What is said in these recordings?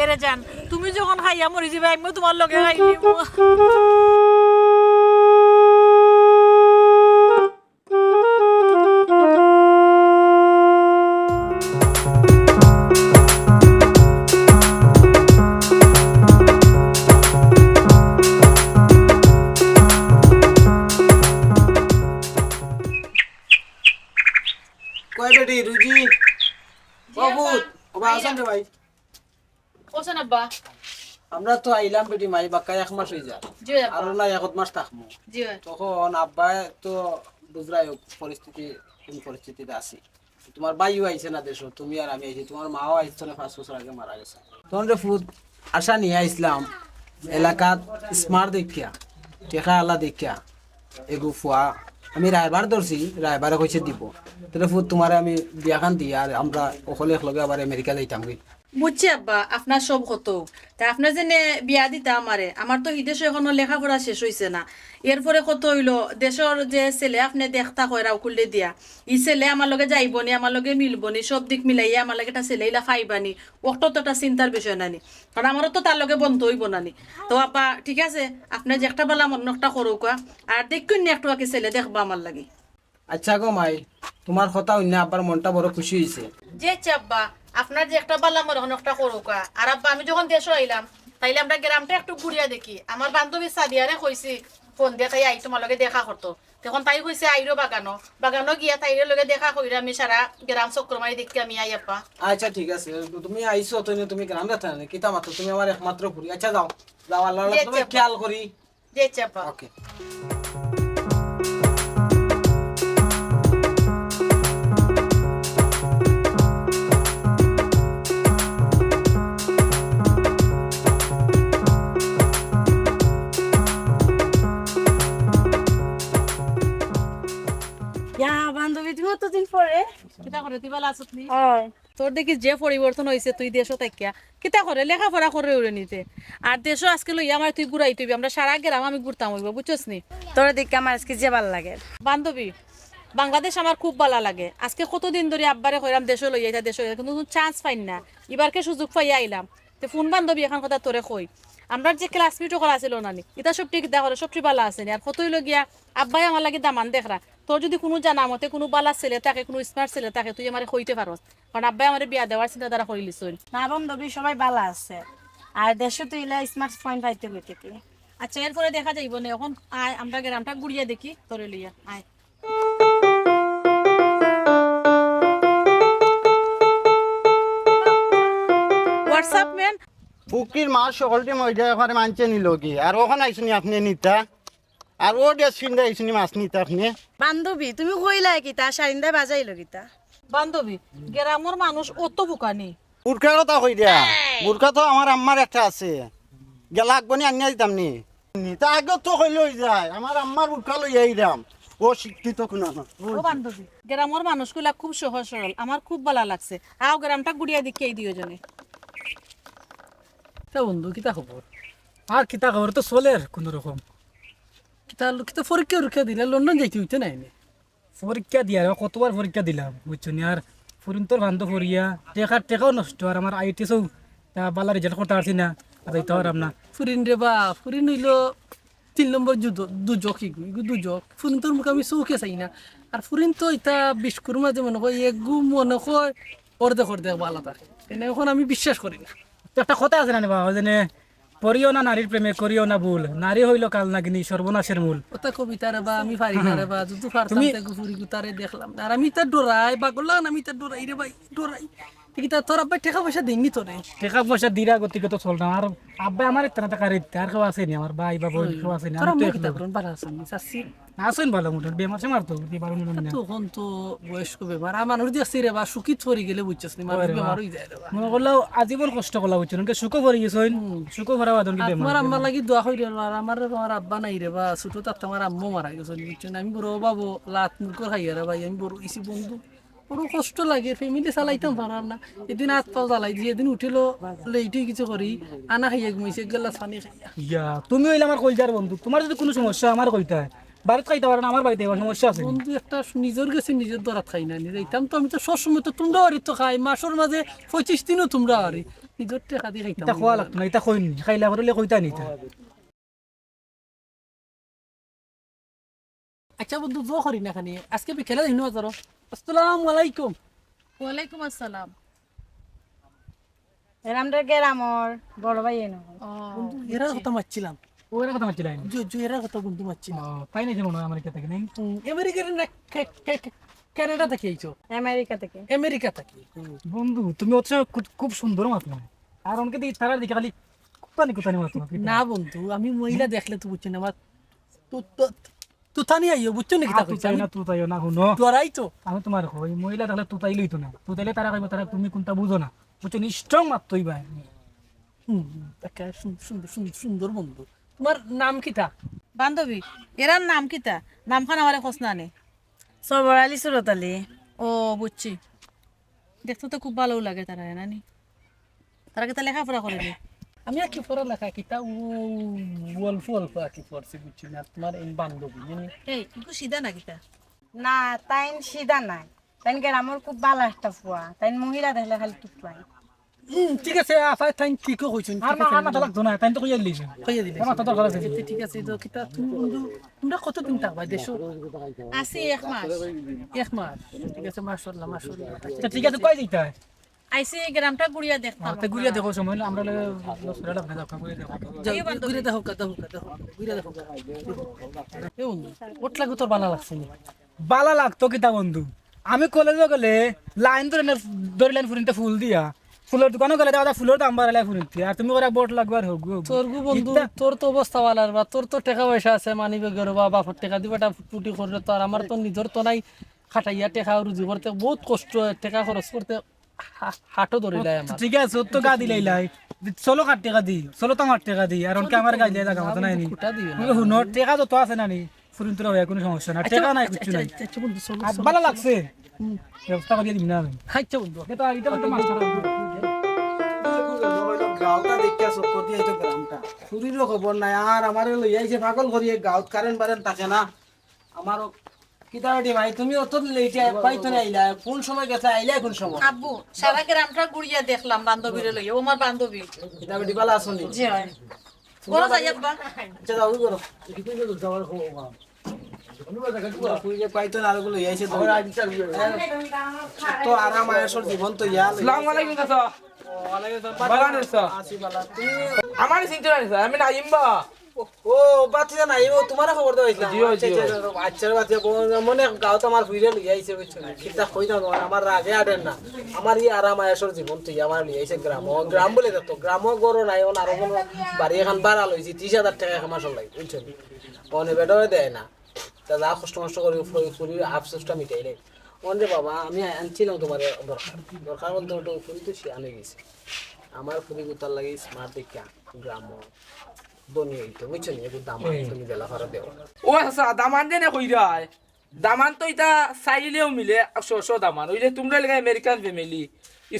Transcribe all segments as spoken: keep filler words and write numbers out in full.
এরে জান, তুমি যখন খাইয়া মরি যাইবায়, আমিও তুমার লগে খাই নিমু। কই বেটি, রুজি? জি, বাবু, আব্বা। ওবা আছেন রে ভাই? কওছেন আব্বা? আমরা তো আইলাম বেটি মাই বাক্কা এক মাস অই যায়। জি, আব্বা। আরো না এক মাস থাকমু। জি, অয়। তখন আব্বায় তো বুঝরায় পরিস্থিতি, কোন পরিস্থিতিত আছি। তুমার ভাইও আইছে না দেশো, তুমি আর আমি আইছি, তুমার মাও আইজ থনে পাঁচ বছর আগে মারা গেছে। তখন রে ফুত আশা নিয়া আইছলাম, এলাকাত smart দেখিয়া, টেকা আলা দেখিয়া, এগু ফুয়া, আমি রায়বার ধরছি, রায়বারে কইছে দিব। তাইলে ফুত তুমারে আমি বিয়াখান দিয়া আর আমরা অকলে একলগে আবার আমেরিকা যাইতাম গি। বুঝছি আব্বা, আপনার সব কত। তা আপনে যেনে বিয়া দিতা আমারে, আমার তো হিদেশো এখনো লেখাপড়া শেষ অইছে না। এরপরে কত অইলো, দেশর যে ছেলে আপনে দেখতা কইরা অউকুলরে দিয়া, ই ছেলে আমার লগে যাইবো নি, আমার লগে মিলবো নি, সব দিক মিলাইয়া আমার লগে একটা ছেলে ইলা পাইবা নি, অটা তো একটা চিন্তার বিষয় না নি। কারণ আমারও তো তার লগে বনতো অইবো না নি। তো আব্বা, ঠিক আছে, আপনে যে একটা বালা মনো একটা করউক্কা, আর দেখউক্কা নি একটু আগে ছেলে দেখবা আমার লাগি। আচ্ছা গো মাই, তুমার কথা হুনিয়া আব্বার মনটা বড় খুশি অইছে। জি আচ্ছা আব্বা, আপনার যে একটা বালা মনে অনো একটা করউক্কা। আর আব্বা, আমি যখন দেশো আইলাম, তাইলে আমরা গ্রামটা একটু ঘুরিয়া দেখি। আমার বান্ধবী সাদিয়ারে কইছি ফোন দিয়া, তাই আই তুমার লগে দেখা করতো। তখন তাই কইছে আইরো বাগানো, বাগানো গিয়া তাইর লগে দেখা কইরা আমি সারা গ্রাম চক্কর মারি দেখি আমি আই আব্বা। আচ্ছা ঠিক আছে, তুমি আইছো তো, তুমি গ্রাম যাইতায় না নি, কিতা মাতো, তুমি আমার একমাত্র ফুরি। আচ্ছা যাও, যাও, আল্লাহ জি, আল্লাহ, তুমি আচ্ছা। খেয়াল করি। জি, আচ্ছা, আব্বা। ওকে। ইয়া, বান্ধবী, তুমি অতদিন পরে। কিতা করে, তুই ভালা আছত নি? অয়। তোর দেখি যে পরিবর্তন অইছে, তুই দেশো থাকিয়া কিতা করে লেখাপড়া করে উড়ে নিতে। আর দেশো আজকে লইয়া আমারে তুই ঘুরাইতে অইবো, আমরা সারা গ্রাম আমি ঘুরতাম অইবো, বুঝছস নি? তোরে দেখি আমার আজকে যে ভালা লাগে। বান্ধবী, বাংলাদেশ আমার খুব ভালা লাগে। আজকে কতদিন ধরি আব্বারে কইরাম দেশো লইয়া আইতা, দেশো লইয়া আইতা, কিন্তু কোনো chance পাইন না। ইবারকে সুযোগ পাইয়া আইলাম। তে হুন বান্ধবী, এখান কথা তোরে কই, আমরার যে classmate অকল আছিল না নি, ইতা সবটি কিতা করে, সবটি ভালা আছে নি? আর কত অইলো গিয়া, আব্বায় আমার লাগি দামান দেখরা। তোর যদি কুনু জানা মতে কুনু ভালা ছেলে থাকে, কুনু smart ছেলে থাকে, তুই আমারে কইতে পারস, কারণ আব্বায় আমারে বিয়া দেওয়ার চিন্তাধারা করিলিছইন। না বান্ধবী, সবাই ভালা আছে। আর দেশো তো ইলা smart point পাইতে কই থাকি। আচ্ছা, এরপরে দেখা যাইবো নে। অখন আয়, আমরা গ্রামটা ঘুরিয়া দেখি, তোরে লইয়া আয়। What's up, man? ফুকরির মাছ সকলটি মইদা এখানে মানছে নিল কি? আর অখন আইছনি আপনে নিতা? আর ও ড্রেস ফিন্দা আইছনি মাছ নিতা আপনে? বান্ধবী, তুমি কইলা কিতা? শারিন্দা বাজাইলো কিতা? বান্ধবী, গ্রামর মানুষ অত বুকা নি। বুরকার কথা কই দিয়া? বুরকা তো আমার আম্মার একটা আছে। গেলা আগবনি আনিয়া দিতাম নি। নি, তা আগে তো কইলে অই যায়। আমার আম্মার বুরকা লইয়া আইরাম। ও শিক্ষিত কুনা না। ও বান্ধবী, গ্রামর মানুষগুলা খুব সহজ সরল। আমার খুব ভালা লাগছে। আও, গ্রামটা ঘুরিয়া দেখিয়াই দিও জনে। তা বন্ধু, কিতা খবর? আর কিতা খবর? তো চলের কুনু রকম। কিতা, কিতা পরীক্ষা উরীক্ষা দিলে লন্ডন যাইতে অইতো নায় নি? পরীক্ষা দিয়ার, কতবার পরীক্ষা দিলাম, বুঝছো নি? আর ফুরিন্তর ফান্দো পড়িয়া টেকা, টেকাও নষ্ট, আর আমার IELTS ও তা ভালা result করতে পারছি না, আর যাইতে পারলাম না। ফুরিন রে বা, ফুরিন অইলো তিন নম্বর জুদ-, দুজক, ইগু, ইগু দুজক। ফুরিন্তর মুখ আমি চউখে চাই না। আর ফুরিন তো ইতা বিশ কুর মাঝে মনে কয়, এগু মনে কয় অর্ধেক অর্ধেক ভালা থাকে। এনে অখন আমি বিশ্বাস করি না। তো একটা কথা আছে না নি বা, ওই যে নে, "পড়িও না নারীর প্রেমে, করিও না ভুল। নারী হইল কাল নাগিনী, সর্বনাশের মূল।" ওটা কবিতা রে বা, আমি পারি না রে বা, যুদি পারতাম তুমি তে গুফুরি গুতারে দেখলাম না। আর আমি ইতা ডরাই, পাগল লাগান, আমি ইতা ডরাই রে ভাই, ডরাই। ঠিক আছে, তোর আব্বায় টেকা পয়সা দেইন নি তোরে? টেকা পয়সা দিরা গতিকে তো চলতাম। আর আব্বায় আমার একটা না টাকা রে দিতে, আর কেউ আছে নি, আমার ভাই বা বোন ওই, কেউ আছে নি, তোর আমি তো আম্মা একলা। কিতা করুন, বালা আছেন নি, চাচি? আছেন ভালা মোটামুটি, বেমার সেমার তো, কি বারো নি তা না। তো অখন তো বয়স্ক বেমার, আর মানুষ দেখছি রে বা, সুখী থরি গেলে বুঝছস নি, মানুষ ওরে বা। বেমার অই যায় রে বা। মনে করলেও আজীবন কষ্ট করলা বুঝছো, নাকি সুখও ভরি গেছইন, হুম। সুখও ভরা বাদন কি আর বেমার তোমার আম্মার বেমার। লাগি দোয়া করিও রে বা, আর আমার রে বা, আমার আব্বা নাই রে বা, ছোট থাকতে আমার আম্মা মারা গেছইন বুঝছো নি, আমি বড় অভাবো লাত মুখর খাইয়া রে ভাই, আমি বড় অইছি বন্ধু, বড় কষ্ট লাগে, family চালাইতাম পারার না। এদিন আত পাও জ্বালাই দিছে, এদিন উঠিলো late অই গেছে করি, আনা খাইয়া ঘুমাইছে, এক গ্লাস পানি খাইয়া। ইয়া, তুমি অইলে আমার কলজার বন্ধু, তোমার যুদি কুনু সমস্যা আমারে কইতায়, বাড়িত খাইতায় পারো না, আমার বাড়িত আইবা, সমস্যা আছে নি? বন্ধু, একটা নিজর গেছে নিজর ধরাত খাই না নি, যাইতাম তো আমি তো সবসময় তো তুমরা বাড়িত তো খাই, মাসর মাঝে পঁচিশ দিনও তুমরা বাড়ি। ইজর টেকা দি খাইতাম। ইতা খোয়া লাগতো না, ইতা কইন নি। খাইলা করলে কইতা নি ইতা। আচ্ছা বন্ধু, জো করি না খানি। আজকে বিকেলে দিন বাজারো। আসসালামু আলাইকুম। ওয়ালাইকুম আসসালাম। এরা আমরার গেরামর বড় ভাই এনো। ও, বন্ধু, এরার কথা মাতছিলাম। ও, এরার কথা মাতছিলাম। জি, জি, এরার কথা বন্ধু মাতছিলাম। ও, তাই নাকি মনে হয় আমেরিকা থাকি, নাকি? হুম, আমেরিকার না, কে-, কে-, কে-, কানাডা থাকি আইছো? আমেরিকা থাকি। আমেরিকা থাকি। হুম। বন্ধু, তুমি অথচ খুব, খুব সুন্দর মাতো না। আর অনকে দেখি, তারার দেখি খালি কুতানি কুতানি মাতো না। না বন্ধু, আমি মহিলা দেখলে তো বুঝছো না, আমার তু-, তু-, তুতানি আইও, বুঝছো নি কিতা কইছি? তুতাইও না, তুতাইও না, হুনো। ডরাই তো। আমি তুমারে কই, মহিলা দেখলে তুতাইলে অইতো না। তুতাইলে তারা কইবো, তারা তুমি কুনতা বুঝো না। বুঝছো নি? Strong মাততে অইবা। হুম, হুম, একটা সুন-, সুন্দর, সুন্দর, সুন্দর বন্ধু। তুমার নাম কিতা? বান্ধবী, এরার নাম কিতা? নামখান আমারে কস না নি। সবর আলী, সুরত আলী। ও, বুঝছি। দেখতে তো খুব ভালো লাগে তারা, না নি? তারা কিতা লেখাপড়া করে নি? আমি আর কি পড়ালেখা কিতা, ও, অল্প অল্প আর কি পড়ছি, বুঝছি না। তুমার এই বান্ধবী, জানি। এই, একটু সিধা না কিতা? না, তাইন সিধা নায়। তাইন গেরামর খুব ভালা একটা ফুয়া। তাইন মহিলা দেখলে খালি তুতলাই। হুম, ঠিক আছে, আফা, তাইন ঠিকও কইছইন, আর ঠিক আছে। আর মাথা লাগতো না, তাইন তো কইয়া দিলাইছইন। কইয়া দিলাইছইন। আমার মাথা দরকার আছে। আচ্ছা, ঠিক আছে, তো কিতা, তুমি বন্ধু, তুমরা কতদিন থাকবায় দেশো? আছি এক মাস। এক মাস? ঠিক আছে, মাশাআল্লাহ, মাশাআল্লাহ। আচ্ছা, ঠিক আছে, কই যাইতায়? আইছি, গেরামটা ঘুরিয়া দেখতাম। হ্যাঁ, তে ঘুরিয়া দেখো, সময় হইলে আমরা লগে লগে ঘুরে লাভ না, দেখো, ঘুরে দেখো। যাও, এই বান্ধবী। ঘুরে দেখো, দেখো, দেখো, ঘুরে দেখো। এ বন্ধু, ওটলা গুতর বালা লাগছে নি? বালা লাগতো কিতা বন্ধু? আমি কলেজো গেলে লাইন ধরি না, ধরি লাইন ফুরিন্তে ফুল দিয়া। ফুলর দোকানো গেলে দাদা ফুলর দাম বাড়াইলা ফুরিন্তে। আর তুমি কইরা বট লাগবার হোক গো। তোর গো বন্ধু, ইতা- তোর তো অবস্থা বালার বা, তোর তো টেকা পয়সা আছে, মানি ব্যাগর বা বাপর টেকা দিবা, এটা ফুটি করলে তো। আর আমার তো নিজর তো নাই, খাটাইয়া টেকা রুজি করতে বহুত কষ্ট হয়, টেকা খরচ করতে হা-, হাটও ধরিলায় আমার। ঠিক আছে, অত গা দিলাইলাই। চলো কার টেকা দি, চলো তো আমার টেকা দি, আর অনকে আমার গাইলে লাগা মতো নাই নি। খুটা দিও না। হুনো, টেকা যত আছে না নি, ফুরিন তোরা হয়, কোনো সমস্যা না, আচ্ছা, টেকা নাই, আচ্ছা, কিচ্ছু আচ্ছা, নাই। আচ্ছা, আচ্ছা, বন্ধু, চলো, আর চলো, বালা চলো। লাগছে। হুম। ব্যবস্থা করিয়া দিম না আমি। আচ্ছা, বন্ধু। এটা, এটা তো মাস্টার। গাঁওটা দেখিয়া চক্কর দিয়া এই তো গেরামটা। ফুরিরও খবর নাই, আর আমারে লইয়া আইছে পাগল করিয়া, গাঁওত কারেন্ট বারেন্ট থাকে না। আমারও কিতা বেটি ভাই, তুমি অত লেটে পাইতো না আইলা, কোন সময় গেছে, আইলা কোন সময়? আব্বু, সারা গেরামটা ঘুরিয়া দেখলাম বান্ধবীরে লইয়া, ও আমার বান্ধবী। কিতা বেটি বালা আছো নি? জি অয়। করো যাই আব্বা। আচ্ছা, যাও, করো। ফুরিরে পাইতো না, আর ওগুলো লইয়া আইছে তো। তো আরাম আয়েশর জীবন তো ইয়া লইয়া আসসালামু আলাইকুম চাচা। ওয়ালাইকুম আসসালাম। বালা আছো? আছি বালা। তুমি আমারে চিনছো না চাচা? আমি নাইম বা। ও, বাতিজা নাই, ও তুমারে খবর দেওয়া হইছিল। জি, জি। আচ্ছা, আচ্ছা, আচ্ছা, আচ্ছা, বাতিজা, ব-, মানে গাঁওত আমার ফুরিরে লইয়া আইছে, বুঝছো নি? কিতা কইতাম তুমারে, আমার রাগে আটের না। আমার ই আরাম আয়েশর জীবন তো ইয়া আমারে লইয়া আইছে গ্রাম। ও গ্রাম বলে তো, গ্রামও গরো নাই, অন আরো কোনো বাড়ি এখান ভাড়া লইছি, ত্রিশ হাজার টেকা এক মাসর লাগি, বুঝছো নি? অনে বেটাও দেয় না। তা যা কষ্ট মষ্ট করি, ফুরি, ফুরি আফসোসটা মিটাই নাই। অন রে বাবা, আমি আনছিলাম তুমারে দরকার। দরকার বলতে ওটা ফুরি তো শিয়ান অই গেছে। আমার ফুরি গুতার লাগি smart দেখিয়া গ্রামও ধনী হইতো, বুঝছো নি? এগুলো দামান তুমি বেলা ফারা দেও। ও আচ্ছা, দামান দেনে কইরায়। দামান তো ইতা চাইলেও মিলে, শ শ দামান। অইলে তুমরা লাগি American family,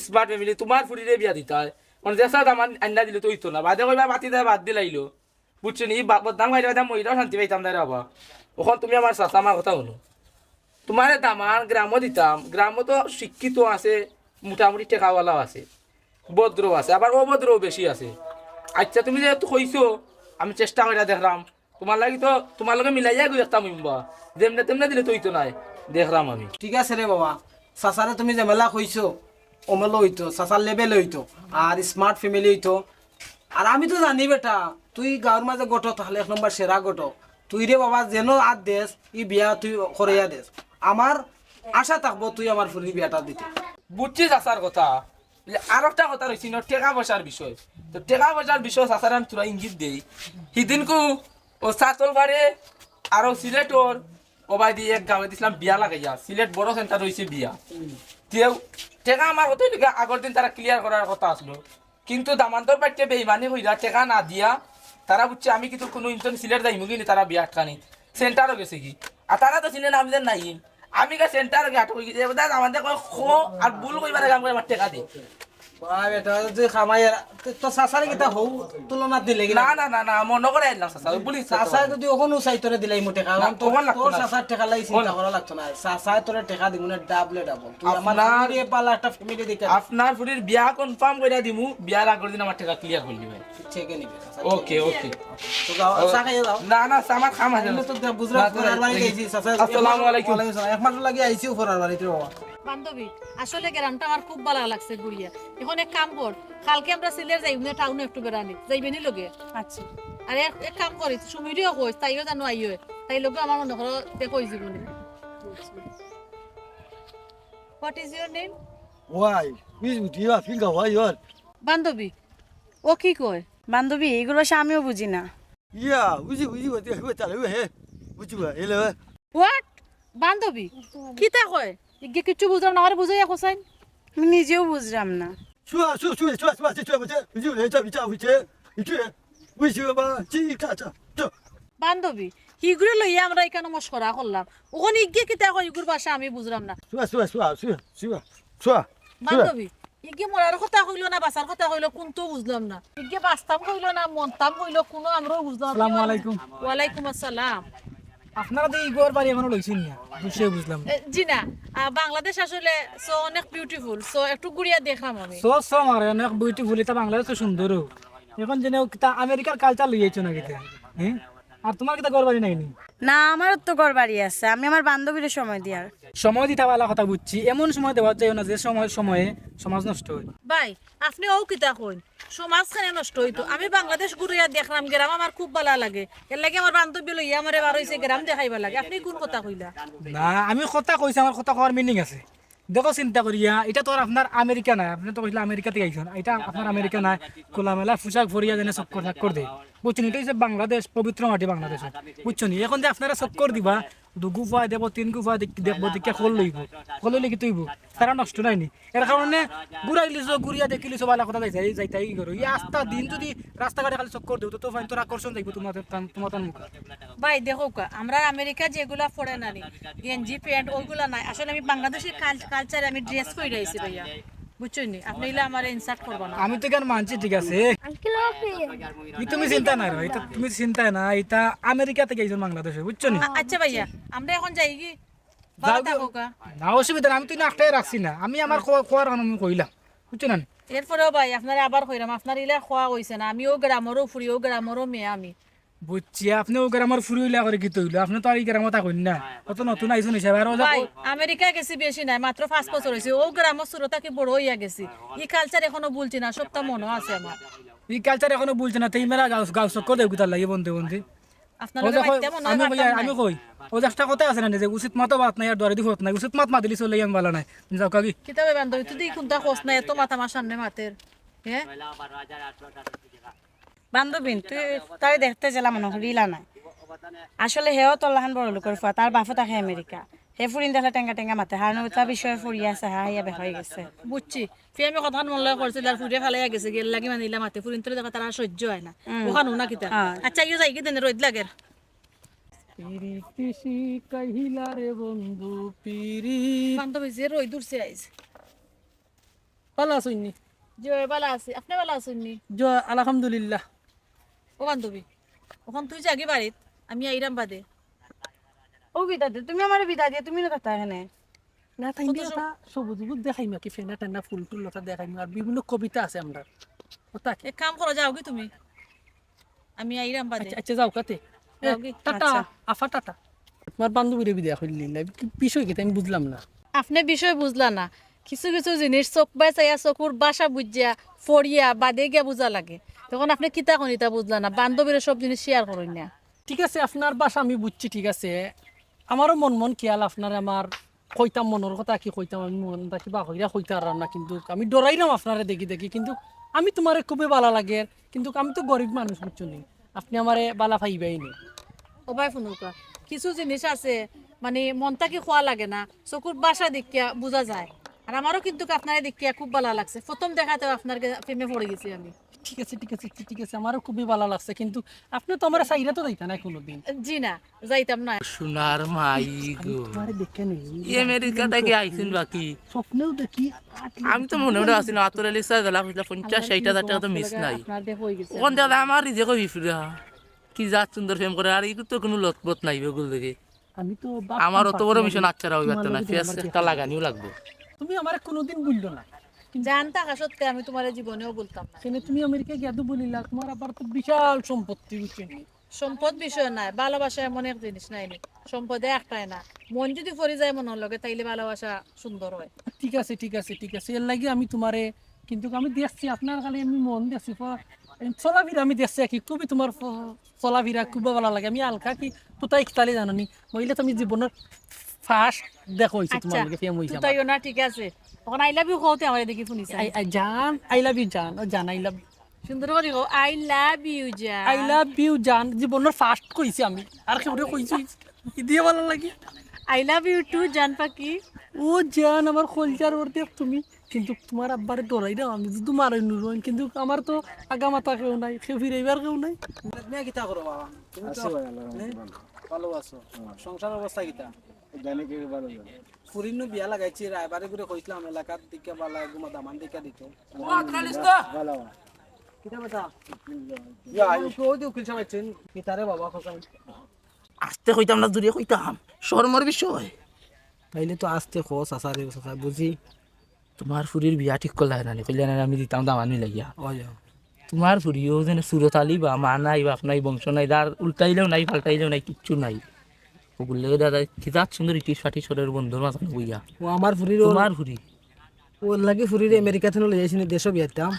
smart family, তুমার ফুরিরে বিয়া দিতায়। মানে যেসা দামান আইনা দিলে তো অইতো না। বাদে কইবা বাতিজায় বাদ দিলাইলো। বুঝছো নি? ই বা-, বদনাম গাইলে বাদে মইরাও শান্তি পাইতাম না রে বাবা। অখন তুমি আমার চাচা, আমার কথা হুনো। তুমারে দামান গ্রামও দিতাম, গ্রামও তো শিক্ষিত আছে, মোটামুটি টেকাওয়ালাও আছে, ভদ্রও আছে, আবার অভদ্রও বেশি আছে। আচ্ছা, তুমি যেহেতু কইছো, আমি চেষ্টা করিয়া দেখরাম। তুমার লাগি তো, তুমার লগে মিলাইয়া গই একটা মুম্বা। যেমনে তেমনে দিলে তো অইতো নায়। দেখরাম আমি। ঠিক আছে রে বাবা, চাচারে তুমি যেমেলা কইছো, অমেলা অইতো, চাচার level অইতো, আর smart family অইতো। আর আমি তো জানি বেটা, তুই গাঁওর মাঝে গটো তাহলে এক নম্বর সেরা গটো। তুই রে বাবা যেন আর দেস, ই বিয়া তুই করাইয়া দেস। আমার আশা থাকবো তুই আমার ফুরির বিয়াটা দিতে। বুঝছি চাচার কথা। বুঝলে, আর একটা কথা রইছে না, টেকা পয়সার বিষয়। তো টেকা পয়সার বিষয় চাচারে আমি থুড়া ইঙ্গিত দেই। হিদিনকু ও চাতল পারে, আরো সিলেটর, ও ভাই দিয়ে এক গাঁওয়ে দিছিলাম বিয়া লাগাইয়া। সিলেট বড় center রইছে বিয়া। তেউ টেকা আমার কত লিখে আগর দিন তারা clear করার কথা আসলো। কিন্তু দামান্দর বাইটে বেইমানি কইরা টেকা না দিয়া তারা বুঝছে আমি কিন্তু কোনো ইনতন সিলেট যাইমু গি নি, তারা বিয়া আটকানি। Center-ও গেছে গি। আর তারা তো চিনে না আমি যে নাই। আমি গা center-ও গিয়া আটক অই গেছি। এবার দামান্দে কয়, "খো, আর ভুল কইবার আগে আমারে আমার টেকা দে।" বাহ, বেটা, তুই কামাই আর তো, তো চাচারে কিতা হউ তুলনাত দিলে কি না? না, না, না, না, মনো করে আইলাম চাচা, ওই বলি চাচা। চাচা যদি ওখান উচাই তোরে দিলাই মুঠে খাওয়ান, না, তো ওখান লাগতো তোর না। চাচার টেকা লাগি চিন্তা ওখান করা লাগতো না। চাচায় তোরে টেকা দিমু না, ডাবলে ডাবল। তুই আমার আপনার family পালা একটা family দেখে দে। আপনার ফুরির বিয়া confirm কইরা দিমু, বিয়ার আগর দিন আমার টেকা clear করি দিবে। চেকে নিবে, চাচা। ওকে, ওকে। তো যাও, ও, চা খাইয়া যাও। না, না, চা আমার কাম আছে। আমি তো দে-, বুঝলাম, না, তো ফরার বাড়ি এই, যাইছি, চাচা। আসসালামু আলাইকুম। ওয়ালাইকুম আসসালাম। একমাত্র লাগি আইছি ফরার বাড়িত রে বাবা। বান্ধবী, আসলে গ্রামটা আমার খুব ভালা লাগছে ঘুরিয়া। এখন এক কাম কর, কালকে আমরা সিলেট যাইমু নে টাউনো একটু বেড়ানি, যাইবে নি লগে? আচ্ছা। আর এক, এক কাম করি, সুমিরেও কইস, তাইও জানো আইও, তাই লগে আমার মনে করো দেখা অই যাইবো নে। What is your name? Why? Which would you have finger? Why you are? বান্ধবী, ও কি কয়? বান্ধবী, ইগুর ভাষা আমিও বুঝি না। ইয়া, বুঝি, বুঝি, বুঝি, বুঝি, তাহলে, হে, বুঝি, বা, এলে, হে। What? বান্ধবী, কিতা কয়? ইগে কিচ্ছু বুঝলাম না, আমারে বুঝাইয়া কছাইন। আমি নিজেও বুঝলাম না। চুয়া, চুয়া, চুয়া, চুয়া, চুয়া, চুয়া, বুঝে, বুঝি, বুঝি, চুয়া, চুয়া, বুঝে, ইটু, বুঝি, বাবা, চি, চা, চা, চা। বান্ধবী, হিগুরে লইয়া আমরা ইখানো মশকরা করলাম। ওখানে ইগে কিতা কয়, ইগুর ভাষা আমি বুঝলাম না। চুয়া, চুয়া, চুয়া, চুয়া, চুয়া, চুয়া। বান্ধবী, ইগে মরার কথা কইলো না, বাঁচার কথা কইলো, কুনটাও বুঝলাম না। ইগে বাঁচতাম কইলো না, মরতাম কইলো, কুনু আমরাও বুঝলাম না। আসসালামু আলাইকুম। ওয়ালাইকুম আসসালাম। আপনারা তো ইগুর বাড়ি এখনো লইছেন না, বিষয়ে বুঝলাম না। এ, জি না, আ, বাংলাদেশ আসলে so অনেক beautiful, so একটু ঘুরিয়া দেখলাম আমি। So, so মারে, অনেক beautiful, ইটা বাংলাদেশ তো সুন্দর। এখন যেন কিতা আমেরিকার culture লইয়া আইছো না কিতা? হ্যাঁ? আর তোমার কিতা ঘর বাড়ি নাই নি? না, আমার তো ঘর বাড়ি আছে, আমি আমার বান্ধবীরে সময় দিয়ার। সময় দিতা ভালা কথা বুঝছি, এমন সময় দেওয়া যায় না যে সময়, সময়ে সমাজ নষ্ট হয়। ভাই, আপনে অউ কিতা কইন? সমাজ কেনে নষ্ট অইতো? আমি বাংলাদেশ ঘুরিয়া দেখলাম, গ্রাম আমার খুব ভালা লাগে, এর লাগি আমার বান্ধবী লইয়া আমারে বার অইছে গ্রাম দেখাইবার লাগি। আপনে কুন কথা কইলা? না, আমি কথা কইছি, আমার কথা কওয়ার meaning আছে। দেখো চিন্তা করিয়া, ইটা তো আর আপনার আমেরিকা নায়, আপনে তো কইলা আমেরিকা থাকি আইছইন, ইটা আপনার আমেরিকা নায়। খোলামেলা পোশাক পরিয়া যেন চক্কর চাক্কর দেয়, বুঝছইন? ইটা অইছে বাংলাদেশ, পবিত্র মাটি বাংলাদেশ, বুঝছইন? এখন যে আপনারা চক্কর দিবা, দুগু ফুয়ায় দেখবো, তিন গু ফুয়ায় দেখ-, দেখবো, দেখিয়া খোল লইবো, খোল লইলে কিতা অইবো? তারা নষ্ট নায় নি? এর কারণে ঘুরাইলিছো, ঘুরিয়া দেখিলিছো, ভালা কথা যাইতায়, যাইতায় কি করো? ই আস্তা দিন যদি রাস্তাঘাটে খালি চক্কর দেও, তো, তো ফাইন তোর আকর্ষণ যাইবো তোমার, তোমার মুখে। ভাই, দেখউক্কা, আমরা আমেরিকা যেগুলা পরে না নি, গেঞ্জি, প্যান্ট, ওইগুলা নায়। আসলে আমি বাংলাদেশি কাল-, culture-এ আমি dress পরে আইছি ভাইয়া, বুঝছইন নি? আপনে ইলা আমারে insult করবা না। আমি তো ইখান মানছি, ঠিক আছে। আঙ্কেল, ওকে। ই তুমি চিন্তা না করো, ইটা তুমি চিন্তা না, ইটা আমেরিকা থাকি আইছইন বাংলাদেশে, বুঝছো নি? আ-, আচ্ছা ভাইয়া, আমরা এখন যাইগি? ভালা যাও গি। থাকউক্কা। না, অসুবিধা নাই, আমি তো ইনো আটকাইয়া রাখছি না, আমি আমার কো-, কওয়ার কারণে আমি কইলাম, বুঝছো না? এরপরেও ভাই, আপনারে আবার কইরাম, আপনার ইলা কওয়া অইছে না, আমি অউ গ্রামরউ ফুরি, অউ গ্রামরউ মেয়ে আমি। বুঝছি, আপনে অউ গ্রামর ফুরি অইলা করি কিতা অইলো? আপনে তো আর ই গ্রামো থাকইন না, অত নতুন আইছইন হিসাবে। আর অউ যে ভাই, আমেরিকা গেছি বেশি নায়, মাত্র পাঁচ বছর অইছে। অউ গ্রামর ছোট থাকি বড় অইয়া গেছি, ই culture এখনো ভুলছি না, সবটা মনো আছে আমার। ই culture এখনো ভুলছো না, তে ইমারা গাঁও, গাঁও চক্কর দেও কিতার লাগি বন্দে বন্দে? আপনার অউ লগে যে কই, মাততে মনে হয় আমি কই, পারতাম আমি নায়। কই, অউ যে একটা কথা আছে না, যে উচিত মাতো ভাত নাই আর দুয়ারেদি ফত নাই, উচিত মাত মাতিলে চলে, আমি ভালা নায়। যাও কাকি। কিতা বে বান্ধবী, তুই কুনতা কস না, এত মাত আমার সামনে মাতের, হ্যাঁ? বান্ধবী, তুই তারে দেখতে যেলা মনো করি ইলা নায়। আসলে হেও তোর লাখান বড় লোকর ফুয়া, তার বাপও থাকে আমেরিকা। হে ফুরিন দেখলে টেঙ্গা টেঙ্গা মাতে, হার নৌতা বিষয়ে ফুরি আছে, হা, ইয়া বেকা অই গেছে। বুঝছি, প্রেমে কথা মন লয় করছিল, আর ফুরিয়ে ফালাইয়া গেছে, গেল লাগি মানে ইলা মাতে, ফুরিন তোরে দেখা তার আর সহ্য হয় না। হুম। ওখানো না কিতা? হ্যাঁ। আচ্ছা, ইয়ে যাই কি দেনে রোদ লাগের। পিরিতি শিখাইলা রে বন্ধু, পিরি। বান্ধবী যে রোদ উঠছে আইজ। ভালা আছইন নি? জি, ভালা আছি। আপনে ভালা আছইন নি? জি, আলহামদুলিল্লাহ। ও বান্ধবী, অখন তুই যাগি বাড়িত, আমি আইরাম বাদে। ও বিদায় দে, তুমি আমারে বিদায় দিয়া, তুমি না থাকতা এখানে। না, তাই কত দিয়া সব- তা সবুজ সবুজ দেখাইমু কি, ফেনা টেনা, ফুল টুল লতা দেখাইমু, আর বিভিন্ন কবিতা আছে আমরার। ওটা কি? এক কাম করো, যাওগি তুমি, আমি আইরাম বাদে। আচ্ছা, আচ্ছা, যাও কাতে। এ, যাওগি? টাটা, আচ্ছা। আফা টাটা। তোমার বান্ধবীরে বিদায় করিলিলা, কি বিষয় কিতা আমি বুঝলাম না। আপনে বিষয় বুঝলা না, কিছু কিছু জিনিস চোখ বায় চাইয়া, চকুর ভাষা বুঝিয়া, পড়িয়া, বাদে গিয়া বুঝা লাগে। তখন আপনে কিতা কইন ইতা বুঝলা না, বান্ধবীরে সব জিনিস share করইন না। ঠিক আছে, আপনার ভাষা আমি বুঝছি, ঠিক আছে। আমারও মন মন খেয়াল, আপনারে আমার কইতাম, মনর কথা কি কইতাম, আমি মন থাকি বা কইরা কইতাম পারলাম না, কিন্তু আমি ডরাইরাম আপনারে দেখি দেখি, কিন্তু আমি তোমারে খুবই ভালা লাগের, কিন্তু আমি তো গরিব মানুষ, বুঝছো নি? আপনে আমারে ভালা পাইবায় নি। ও ভাই, হুনউক্কা, কিছু জিনিস আছে, মানে, মন থাকি কওয়া লাগে না, চকুর ভাষা দেখিয়া বুঝা যায়। আর আমারও কিন্তু আপনারে দেখিয়া খুব ভালা লাগছে, প্রথম দেখাতেউ আপনার গে-, প্রেমে পড়ি গেছি আমি। ঠিক আছে, ঠিক আছে, ঠিক আছে, আমারও খুবই ভালা লাগছে, কিন্তু আপনে তো আমারে ছাইড়া তো যাইতা নায় কুনুদিন। জি না, যাইতাম না। সোনার মাই গো। তোমারে দেখে নেই। আমেরিকা থাকি আইছইন বাকি। স্বপ্নেও দেখি। আমি তো মনে মনে আছি না, আতর আলী স্যার গেলা কইলা পঞ্চাশ ষাইট হাজার টেকা তো মিস নাই। আপনার দেখা হয়ে গেছে। ওখান থেকে আমার রিজেক্ট হই ফিরা। কি জাত সুন্দর প্রেম করে, আর এগুলো তো কুনু লতপত নাই ওগুলো দেখে। আমি তো ভাবতাম আমার অত বড় পারতাম মিশন না। আচ্ছা রাখবে তোমার না, লগে ফেস আমার একটা দেখা লাগানিও লাগবো। তুমি আমারে কুনুদিন ভুললো না। জান থাকা সত্ত্বে আমি তোমারে জীবনেও ভুলতাম না। কেনে তুমি আমেরিকা গিয়া তো বলিলা, তোমার আব্বার তো বিশাল সম্পত্তি, বুঝছো নি? সম্পদ বিষয় নায়, ভালোবাসা এমন এক জিনিস নায় নি। সম্পদে একটায় না, মন যদি পড়ি যায় মনর লগে, তাইলে ভালোবাসা সুন্দর হয়। ঠিক আছে, ঠিক আছে, ঠিক আছে, এর লাগি আমি তোমারে, কিন্তু আমি দেখছি আপনার খালি আমি মন দেখছি, ফ-, এই চলাফিরা আমি দেখছি আর কি, খুবই তোমার ফ-, চলাফিরা খুব ভালা লাগে। আমি হালকা কি তুতাই ইকতালি জানো নি, মহিলা তো আমি জীবনের ফার্স্ট দেখা হইছে তোমার আচ্ছা, লগে, প্রেম হইছে আমার। তুতাইও না, ঠিক আছে। এখন আই লাভ ইউ কওতে আমারে দেখি শুনি চাই। আই, আই, জান, আই লাভ ইউ জান, ও জান, আই লাভ ইউ। সুন্দর করি কও, "I love you জান।" আই লাভ ইউ জান, জীবনের ফার্স্ট কইছি আমি। আর কেউরে কইছি? কি দিয়া ভালা লাগে? "I love you too জান পাখি।" ও জান, আমার কলজার অর্ধেক তুমি। কিন্তু তোমার আব্বারে ডরাই না, আমি যদি মারাই নুরন, কিন্তু আমার তো আগা মাথা কেউ নাই, কেউ ফিরাইবার কেউ নাই। মিয়া কিতা করো বাবা? তুমি তো আছি ভাই, আল্লাহর হ্যাঁ? রহমতে ভালো। ভালো আছো? হ্যাঁ। সংসার অবস্থা কিতা? জানি কি ভালো জানি। ফুরিনু বিয়া লাগাইছি, রায়বাড়ি করে কইছিলাম এলাকার দিকে বালা, এগুলো দামান দিকে দিত। ভালো। কিতা কথা? ইয়া, আয়ু। তো ওই যে উকিল সাহেব আছেন, কিতারে বাবা খোঁজাই। আস্তে কইতাম না, জুরে কইতাম, শরমর বিষয়। তাইলে তো আস্তে কও, চাচা রে, চাচা, বুঝি। তোমার ফুরির বিয়া ঠিক করলা না নি? কইলে না, আমি দিতাম দামানি লাগিয়া। ওই যাও। তোমার ফুরিও যেন সুরত আলী বা মা নাই, বাপ নাই, বংশ নাই, যার উল্টাইলেও নাই, পাল্টাইলেও নাই, কিচ্ছু নাই। ওগুলো দাদা, কি জাত সুন্দর ইটিশ ফাটিশ ওরের বন্ধুর মাঝখানে বইয়া। ও আমার ফুরির ওর তোমার ফুরি। ওর লাগি ফুরির আমেরিকা থেকে লই আইছি নি, দেশো বিয়া দিতাম।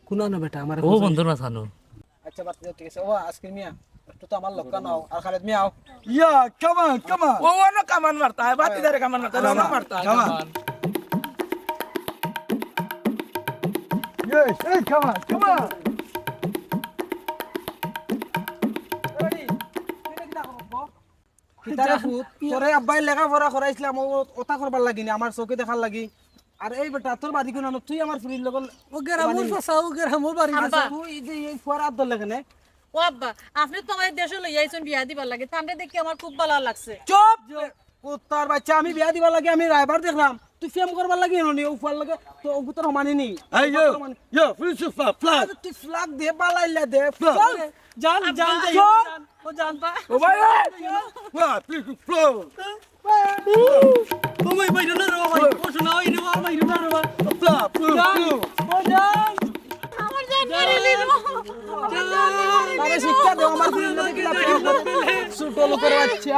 কোন আনো বেটা, আমার ও বন্ধুর মাঝখানো। আচ্ছা, বাদ দাও, ঠিক আছে। ও, আজকে মিয়া, একটু তো আমার লক্কা নাও। আর খালেদ মিয়া, আও। ইয়া, come on, come on। ও, ও, না, কামান মারতা, বাতি ধরে কামান মারতা, কামান মারতা, কামান। কামান। এই, এই, come on, come on। কিতারে ফুত, তোরে আব্বাই লেখাপড়া করাইছিলাম, ও, ওটা করবার লাগি না, আমার চোখে দেখার লাগি। আর এই বেটা, তোর বাড়ি কোন? তুই আমার ফুরির লগে ও গেরামর মানে চাচা, ও গেরামর বাড়ি আব্বা। চাচা। তুই এই যে এই ফুয়ার আত ধরলে কেনে? ও আব্বা, আপনি তো আমার দেশো লইয়া আইছেন বিয়া দিবার লাগি, তানরে দেখি আমার খুব ভালা লাগছে। চুপ! কুত্তার বাচ্চা, আমি বিয়া দিবার লাগি আমি রায়বার দেখলাম, তুই প্রেম করবার লাগি এনো নি, ও ফুয়ার লগে তো ও কুত্তার সমানি নি। এই, ইয়ো, ইয়ো, ফিনিশ ফ্ল্যাগ, ফ্ল্যাগ। আরে তুই ফ্ল্যাগ দে, বালাইলা দে, ফ্ল্যাগ। চল। জান, জান, আব্বা, জান, চল। জান, ও জান পা। ও ভাই, এই। Flag, flag, flag. ও ভাই, ভাই, না রে ভাই, ও শোনা, ওই রে ভাই, ভাই, না রে ভাই। ফ্ল্যাগ, ফ্ল্যাগ, জান, ফ্ল্যাগ। ও জান। আমার জান মারিলি রে। জান। আরে শিক্ষা দেও, আমার ফুরির লগে কিলা প্রেম করে। ছোট লোকের বাচ্চা।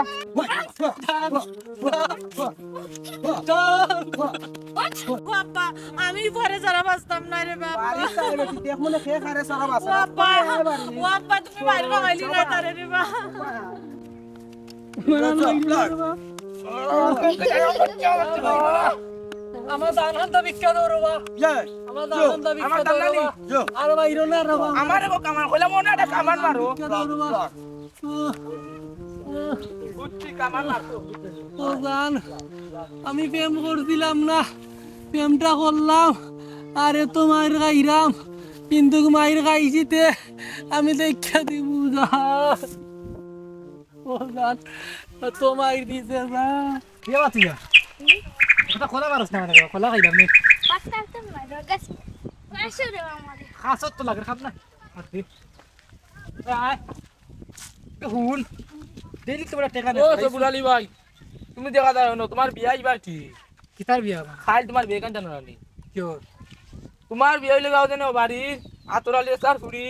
ও আব্বা, আমি পরে ছাড়া বাঁচতাম না রে বাবা। বাড়ি ছাড়া বেটি, দেখ মনে কে খারে ছাড়া বাঁচে। ও আব্বা, ও আব্বা, তুমি বাইরে বাঙালি না তারে রে বাবা। আমার জান হান্তা ভিক্ষা দেও রে বাবা। ইয়ে, আমার জান হান্তা ভিক্ষা দেও রে বাবা। ইয়ে। আর বাইরে না রে বাবা। আমারে গো কামান কইলাম, ওনারে কামান মারো। ভিক্ষা দেও রে বাবা। বুঝছি, কামান মারতো। ও জান, আমি প্রেম করছিলাম না, প্রেমটা করলাম, আর এত মাইর খাইরাম, কিন্তু মাইর খাইছিতে আমি দেখা দিব জান। ও জান, এত মাইর দিছে জান। কে বাতি যা? কথা খোলা পারস না মানে, খোলা খাইলাম নি। পাঁচটা তো মারো, গাছ। আসো রে আমারে। খাসত তো লাগে, খাব না। আর দে। এ, আয়। এ, হুন। ডেইলি তোমরা টেকা ও, নেও। সবুল আলী ভাই, তুমি দেখা যায় না, তোমার বিয়া ইবার কি? কিতার বিয়া আবার? খাইল তোমার বিয়া কেন জানো না নি? কিয়? তোমার বিয়া হইলে গাও জানো বাড়ির আতর আলী স্যার ফুরি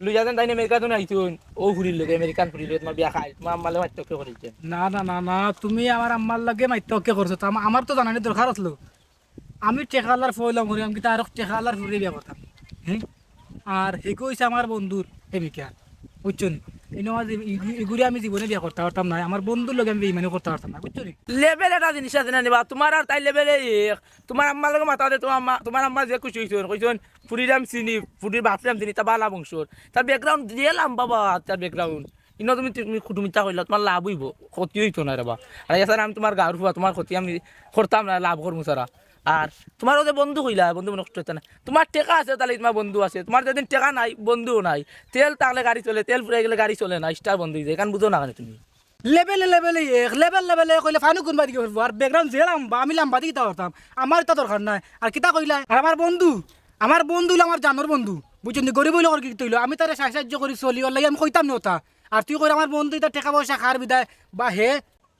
লইয়া যান তাইনে আমেরিকা তো আইছুন। ও ফুরির লগে, আমেরিকান ফুরির লগে তোমার বিয়া খাইল। তোমার আম্মালে মাইত্য কে করেছে? না, না, না, না, তুমি আমার আম্মার লগে মাইত্য কে করছো? তো আমা-, আমার তো জানানি দরকার আসলো। আমি টেকালার ফইলাম করি, আমি কিতা আরো টেকালার ফুরি বিয়া করতাম? হ্যাঁ? আর হেগু হইছে আমার বন্ধুর প্রেমিকা, বুঝছো নি? এই নয় যে ইগু-, ইগুরে আমি জীবনে বিয়া করতে পারতাম না, আমার বন্ধুর লগে আমি বেইমানি করতে পারতাম না, বুঝছো নি? লেভেল একটা জিনিস আছে না নি বা, তোমার আর তাই লেভেলে এক। তোমার আম্মার লগে মাথা দে, তোমার আম্মা, তোমার আম্মা যে খুশি হইছন, কইছন, "ফুরিরে আমি চিনি, ফুরির বাপরে আমি চিনি, তা বালা বংশর।" তার ব্যাকগ্রাউন্ড যে লম্বা বা, তার ব্যাকগ্রাউন্ড। ইনো তুমি, তুমি কুটুমিতা কইলা, তোমার লাভ হইব, ক্ষতি হইতো না রে বা। আর এছাড়া আমি তোমার গাঁর ফুয়া, তোমার ক্ষতি আমি করতাম না, লাভ করমু সারা। আর তুমার অউ যে বন্ধু কইলা, বন্ধু মনো কষ্ট অইতা না। তুমার টেকা আছে, তাইলে তুমার বন্ধু আছে। তুমার যেদিন টেকা নাই, বন্ধুও নাই। তেল থাকলে গাড়ি চলে, তেল ফুরাই গেলে গাড়ি চলে না, স্টার বন্ধ অইযায়। ইখান বুঝো না কেনে তুমি? লেভেলে লেভেলে এক, লেভেল লেভেলে এক কইলে ফানু কুনবাদি গিয়া পড়বো। আর ব্যাকগ্রাউন্ড যে লাম্বা, আমি লাম্বাদি কিতা করতাম? আমার ইতা দরকার নাই। আর কিতা কইলা? আর আমার বন্ধু, আমার বন্ধু অইলো আমার জানর বন্ধু। বুঝছো নি? গরিব অইলে অর কিতা অইলো? আমি তারে সাহায্য করি চলি, অর লাগি আমি কইতাম নি অতা। আর তুই কইরে আমার বন্ধু ইতা টেকা পয়সা খার বিদায় বা হে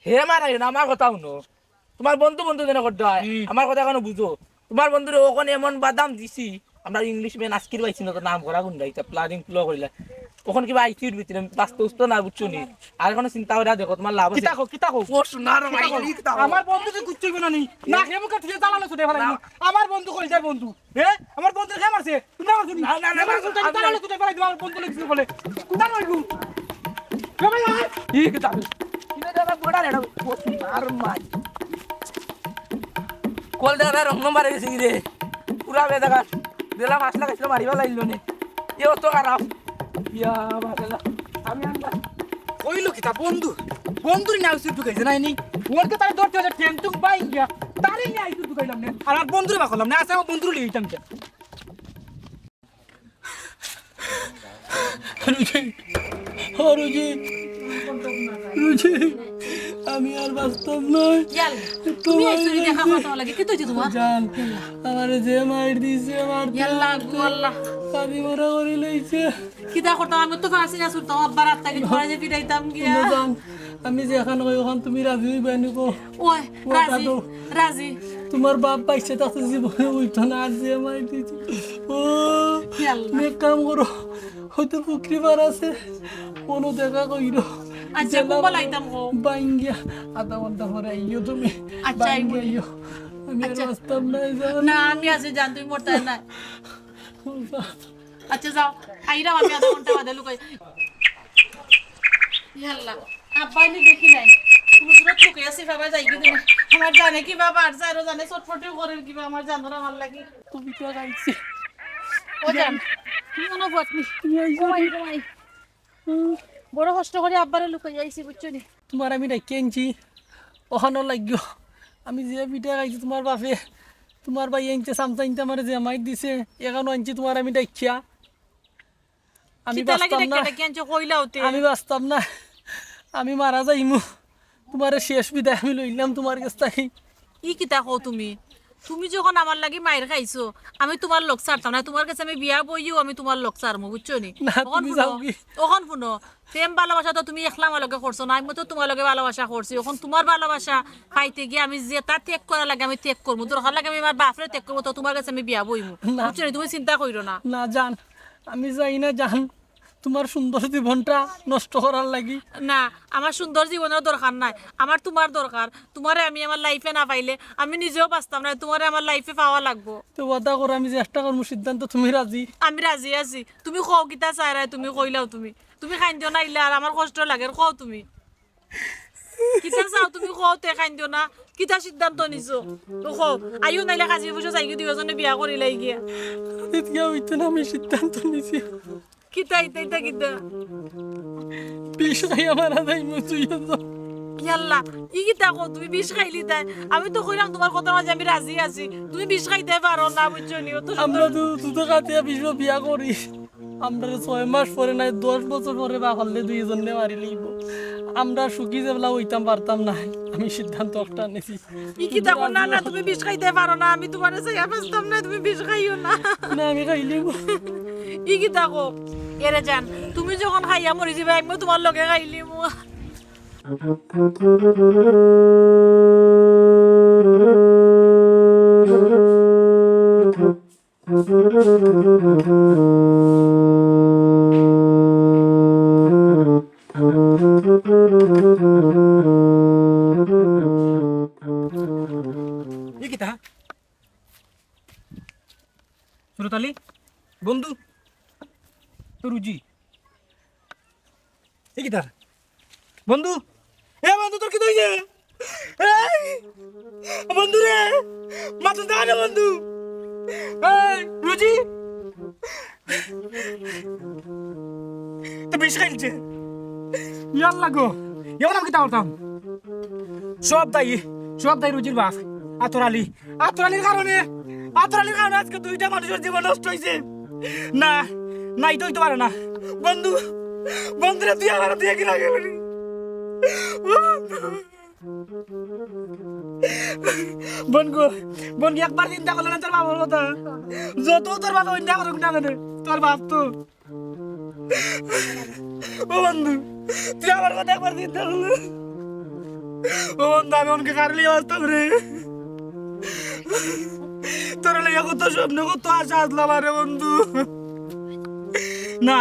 হে মারাইও না, আমার কথা হুনো। তুমার বন্ধু বন্ধু যেন করতায়, হুম। আমার কথা এখনো বুঝো। তুমার বন্ধুরে অখন এমন বাদাম দিছি, আমরা ইংলিশ ম্যান আজকির পাইছি না, তো নাম করা গুন্ডা, ইতা প্ল্যানিং প্ল করিলা। অখন কিবা আইসিউর ভিতরে, বাঁচতে উঠতে না, বুঝছো নি? আর অখন চিন্তা করিয়া দেখো, তুমার লাভ আছে। কিতা কও, কিতা কও? ও সোনার কিতা ভাই, কও? কিতা কও? আমার বন্ধু তো কিচ্ছু অইবো না নি। না। না, হে মুখে তুই জ্বালানো ছুটে ফেলাই। না। আমার বন্ধু কইল যার বন্ধু। হে? আমার বন্ধুরে কে মারছে? তুমি মারছো নি? না, না, না, না, না, আমি জ্বালানো ছুটে ফেলাই দিবা আমার বন্ধু লাগছে বলে। কোথায় রইবো? কে ভাই, আয়। ই কিতা? ইনে দাদা বড়া রে, ও সোনার মাই। কল দাদা রং নম্বরে গেছে রে। পুরা বেদাগার। দিলা পাঁচ লাখ আসলে মারিবা লাইল নে। এ অত খারাপ। ইয়া, বাবা, আমি আমরা কইলো কিতা বন্ধু? বন্ধুর নাম সুর ঢুকাইছে না নি? ওরকে তারে ধরতে হলে ঠ্যাং টুক বাইন গিয়া। তারে নিয়ে আইসু ঢুকাইলাম না। আর আমার বন্ধুরে বা করলাম না। আচ্ছা, আমার বন্ধুরে লিয়ে দিতাম কে? রুজি, ও রুজি, রুজি, আমি আর বাঁচতাম না। ইয়াল, তুমি তোমার আইছো নি দেখা কাছে। কথা লাগে, কিতা অইছে তোমার? জান, আমারে যে মাইর দিছে, মারতে ইয়াল্লা, মারতে গো আল্লাহ। কাঁদি মরা করি লইছে। কিতা করতাম, আমি তো ফাঁসি না ছুটতাম, আব্বার আত্মা কি তোমার যে পিটাইতাম গিয়া। হুনো জান, আমি যেখান কই, ওখান তুমি রাজি অইবায় নি কও। ওই, ও রাজি, দাদু। রাজি। তোমার বাপ বাইচ্চা থাকতে জীবনে অইতো না, আর যে মাইর দিছে। ও, হে আল্লাহ। তুমি এক কাম করো, হয়তো পুকুরি পার আছে, কোনো দেখা কইরো। আচ্ছা, গেলাম কোন বেলা আইতাম গো? বাইঙ্গিয়া, আধা ঘন্টা পরে আইও তুমি। আচ্ছা, আইমু। বাইঙ্গিয়া আইও। আমি আর আচ্ছা। বাঁচতাম না, এই জান। না, আমি আছি জান, তুমি মরতায় না। আচ্ছা, যাও, আইরাম আমি আধা ঘন্টা বাদে লুকাই। ইয়া আল্লাহ, আব্বায় নি দেখি নাই। কুনু সুরত লুকাইয়া আছি, বাবা যাই গি দিনে। আমার জানে কিবা বার যায়, আরো জানে ছটফটিও করের কিবা, আমার জানর আমার লাগি। তুমি তো গাইছি। ও জান, তুমি কোনো ফট নি। তুমি আইছো ঘুমাই, নি? ঘুমাই। হুম। বড় কষ্ট করি আব্বারে লুকাইয়া আইছি, বুঝছো নি? তোমার আমি ডাকিয়া আনছি, অখানো লাগিও। আমি যে পিটা খাইছি তোমার বাপে, তোমার ভাই আনছে, সামসা আনতে আমারে যে মাইর দিছে, এখানো আনছি তোমার আমি ডাকিয়া। আমি কিতা লাগি বাঁচতাম না। ডাকিয়া ডাকিয়া আনছো, কইলাও তে। আমি বাঁচতাম না, আমি মারা যাইমু। তোমারে শেষ বিদায় আমি লইলাম তোমার গেছ থাকি। ই কিতা কও তুমি? তুমি যখন আমার লাগি মাইর খাইছো, আমি তোমার লগ ছাড়তাম না। তোমার গেছে আমি বিয়া বইও, আমি তোমার লগ ছাড়মু, বুঝছো নি? না, অখন তুমি হুনো, যাওগি। অখন হুনো, প্রেম ভালোবাসা তো তুমি একলা আমার লগে করছো না, আমি তো তোমার লগে ভালোবাসা করছি। অখন তোমার ভালোবাসা পাইতে গিয়া আমি যেতা ত্যাগ করা লাগে আমি ত্যাগ করমু, দরকার লাগে আমি আমার বাপরে ত্যাগ করমু, তো তোমার গেছে আমি বিয়া বইমু, না। বুঝছো নি? তুমি চিন্তা কইরো না। না জান, আমি যাই না জান। তোমার সুন্দর জীবনটা নষ্ট করার লাগি। না, আমার সুন্দর জীবনর দরকার নাই, আমার তোমার দরকার। তোমারে আমি আমার লাইফে না পাইলে আমি নিজেও বাঁচতাম না, তোমারে আমার লাইফে পাওয়া লাগবো। তে ওয়াদা করো, আমি যে একটা করমু সিদ্ধান্ত, তুমি রাজি? আমি রাজি আছি। তুমি কও কিতা চাইরায়, তুমি কইলাও তুমি। তুমি কান্দিও না ইলা, আর আমার কষ্ট লাগের, কও তুমি। কিতা চাও তুমি কও, তে কান্দিও না। কিতা সিদ্ধান্ত নিছো? তো কও, আইও নাইলে কাজী অফিসো যাইগি, দুইওজনে বিয়া করিলাই গিয়া। ইতা কিতা অইতো না, আমি সিদ্ধান্ত নিছি। কিতা ইতা, ইতা কিতা? বিষ খাইয়া মারা যাইমু দুইওজন। ইয়াল্লা, ই কিতা কও তুমি বিষ খাইলিতায়? আমি তো কইলাম তোমার কথার মাঝে আমি রাজি আছি। তুমি বিষ খাইতায় পারো না, বুঝছো নি? অত সুন্দর আমরা তো দুটো কাতিয়া বিষ বিয়া করি। আমরারে ছয় মাস পরে নায়, দশ বছর পরে বা করলে দুইজনরে মারি লইবো। আমরা সুখী যেবলা অইতাম পারতাম না। আমি সিদ্ধান্ত একটা নিছি। ই কিতা কও? না, না, তুমি বিষ খাইতায় পারো না, আমি তোমারে ছাড়িয়া বাঁচতাম না, তুমি বিষ খাইও না। না, আমি খাইলিমু। ই কিতা কও? এরে জান, তুমি যখন খাইয়া মরি যাইবায়, আমিও তোমার লগে খাইলিমু। ই কিতা? সুরত আলী, বন্ধু, তো রুজি। ই কিতা? বন্ধু, এ বন্ধু, তোর কিতা অইছে? এই, বন্ধু রে, মাথা দা না বন্ধু। এই, রুজি। তো বিষ খাইলছে। ইয়াল্লা গো, এখন আমি কিতা করতাম? সব দায়ী, সব দায়ী রুজির বাপ। আতর আলী, আতর আলীর কারণে, আতর আলীর কারণে আজকে দুইটা মানুষের জীবন নষ্ট হইছে। না, না, ইটা অইতো পারে না। বন্ধু, বন্ধুরে তুই আমার দিয়া কিলা গেলি? বন্ধু, বন্ধু, একবার চিন্তা করলে না তোর বাবার কথা? যত তোর বাবা অন্যায় করুক না কেন, তোর বাপ তো। ও বন্ধু, তুই আমার কথা একবার চিন্তা করলে। ও বন্ধু, আমি অনকে কার লইয়া বাঁচতাম রে? তোর লইয়া কত স্বপ্ন, কত আশা আসলাম আরে বন্ধু। না,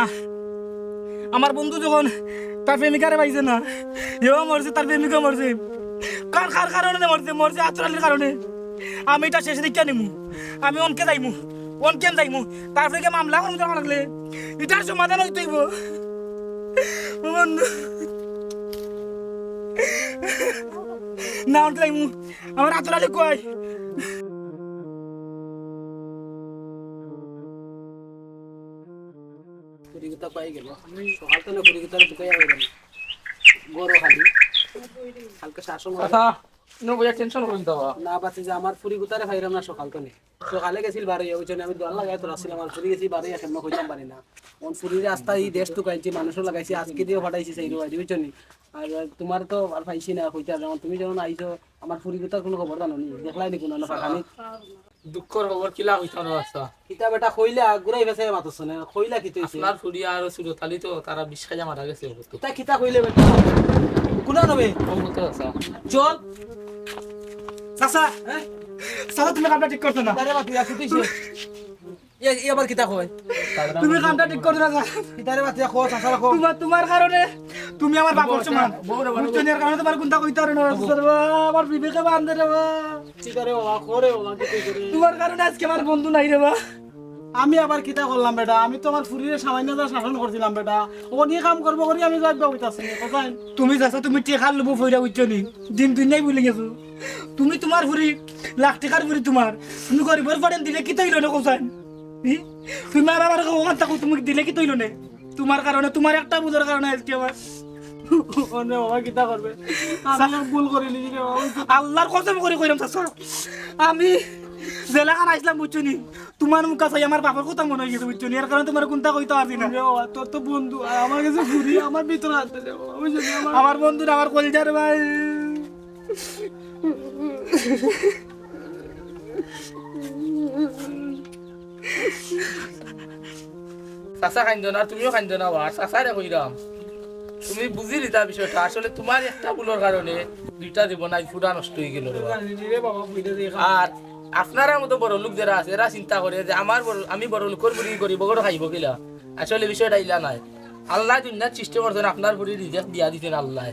আমার বন্ধু যখন তার প্রেমিকারে পাইছে না, এও মরছে, তার প্রেমিকা মরছে। কার, কার কারণে মরছে? মরছে আতর আলীর কারণে। আমি ইটা শেষ দেখিয়া নিমু। আমি অনকে যাইমু, অনকে যাইমু। তারপরে গিয়া মামলা করমু দরকার লাগলে। ইটার সমাধান অইতো অইবো। ও বন্ধু। না, অনকে যাইমু। আমার আতর আলী কই? ফুরিগুতা পাই গেল। সকাল তো না ফুরিগুতারে তুকাইয়া হইল না। গরো খালি। কালকে শাসন হবে। আচ্ছা, নো ভাইয়া, টেনশন করুন তো বাবা। না, বাতি যে আমার ফুরিগুতারে পাইলাম না সকাল তো নেই। সকালে গেছিল বারো ইয়া, ওই জন্য আমি দোয়ার লাগাই তো রাখছিলাম, আমার ফুরি গেছি বারো ইয়া, কেমন কইতাম পারি না। ওন ফুরির রাস্তা এই দেশ তুকাইছি, মানুষও লাগাইছি, আজকে দিয়েও ফাটাইছি সেই রোয়াই, বুঝছো নি? আর তোমার তো আর পাইছি না, কইতে আর যেমন তুমি যখন আইছো, আমার ফুরিগুতার কোনো খবর জানো নি? দেখলাই নি কোনো না ফাঁকানি? দুঃখর খবর কিলা কইতাম রে বাচ্চা? কিতা বেটা কইলা, ঘুরাই ফেসাই মাতছ না। কইলা কিতা অইছে? আপনার ফুরি আর সুরত আলী তো তারা বিষ খাইয়া মারা গেছে। তা কিতা কইলে বেটা? কোনা নবে? অমৃত আছে। চল। চাচা, হ্যাঁ? চাচা, তুমি কামটা ঠিক করছো না। আরে বাবা, তুই আসিস। এ, এ আবার কিতা কয়? তুমি কামটা ঠিক করছো না, চাচা। কিতারে বাবা, তুই কো, চাচা, কো। তোমার, তোমার কারণে তুমি আমার বাপর সমান। বউ রে, বউ রে। বুঝছো নি? এর কারণে তোমার কোনটা কইতে পারে না, চাচা রে বাবা, আমার বিবেকে বান্ধে রে বাবা। কিতারে বাবা, করে বাবা, কিতা করে? তোমার কারণে আজকে আমার বন্ধু নাই রে বাবা। আমি আবার কিতা করলাম বেটা? আমি তো আমার ফুরিরে সামান্য যা শাসন করছিলাম বেটা। ও নিয়ে কাম করবো করি আমি যাইবা কইতাছি, কোথায়? তুমি চাচা, তুমি টেকার লোভো ফইরা উঠছো নি? দিন দুনিয়াই ভুলি গেছো। তুমি তোমার ফুরি, লাখ টেকার ফুরি তোমার। তুমি গরিবর ফাড়েন দিলে কিতা অইলো না কোথায়? ই? তুমি আর আমার ওখান থাকো, তুমি দিলে কিতা অইলো না? তোমার কারণে, তোমার একটা ভুলর কারণে আজকে আমার। ওরে বাবা, কিতা করবে? আমি ভুল করি লিখি রে বাবা। আল্লাহর কসম করি কইরাম চাচা, আমি যেলাখান আইছলাম বুঝছো নি, তোমার মুখ চাই আমার বাপর কথা মনে অই গেছে বুঝছো নি, এর কারণে তোমার কোনটা কইতে পারছি না। রে বাবা, তোর তো বন্ধু, আর আমার গেছে ফুরি, আমার ভিতরে হাত দে রে বাবা, বুঝছো নি? আমার আমার বন্ধু না, আমার কলিজার ভাই। চাচা কাইন্দো না, তুমিও কাইন্দো না, ওয়া চাচারে কইরাম, তুমি বুঝি লিতা বিষয়টা। আসলে তোমার একটা ভুলর কারণে দুইটা জীবন আজ পুরা নষ্ট অই গেল রে বাবা। জানি রে বাবা, বুঝে দে। আর আপনারা মতো বড় লোক যারা আছে, এরা চিন্তা করে যে আমার বড়, আমি বড় লোকর ফুরি গরিব করে খাইব কিলা। আসলে বিষয়টা ইলা নাই। আল্লাহ দুনিয়ার সৃষ্টি করছেন, আপনার ফুরি রিজিক দিয়া দিছেন আল্লাহ।